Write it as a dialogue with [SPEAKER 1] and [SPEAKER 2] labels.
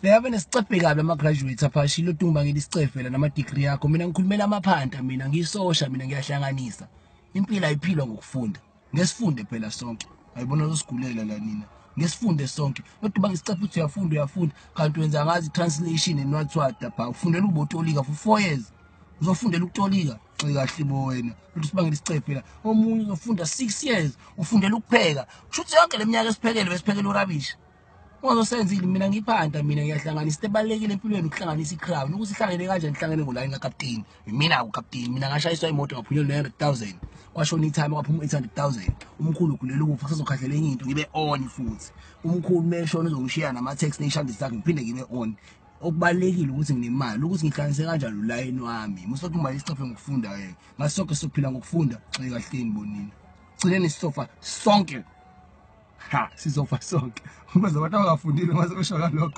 [SPEAKER 1] Bekabe nesicephe kabi ama-graduates aphashile odungibangela isicefe la nama-degree yakho. Mina ngikhulumela amaphanta, mina ngiyisosha, mina ngiyahlanganisa. Impilo ayiphilwa ngokufunda. Ngesifunde phela sonke. Ayibona uzosigulela la nina. Ngesifunde sonke. Kodwa uba ngisicephe uthi uyafunda uyafunda kanti wenza ngazi translation and what what lapha. Ufundela ubotolika for 4 years. Uzofundela ukutolika. Kahle bo wena. Uthi sibangela isicephe la. Omunye uzofunda 6 years ufundela ukupheka. Kusho ukuthi yonke leminyaka esiphekele besiphekela urabish. Ungazosenzile mina ngiphanta mina ngiyahlanganisa into ebalulekile empilweni ukuhlanganisa i-crown ukuthi ihlangene kanjani ihlangene ngolayini kakapteni mina ukapteni mina ngashayiswa imoto ngaphunyelwa ne-100,000 kwashona i-time kwaphuma u-800,000 umkhulu ugulela ukufa kusazokhahlela enye into ngibe on futhi umkhulu meshona uzongishiya nama-tax ney'shandisi zakhe ngiphinde ngibe on. Okubalulekile ukuthi nginemali ukuthi ngihlanganise kanjani ulayini wami musothi uma isicephe ngokufunda-ke ngasonke sizophila ngokufunda kahleni bonina gcineni sisofa sonke. Ha, sizofa sonke. Ukuze abantu abangafundile mase besho kalokho.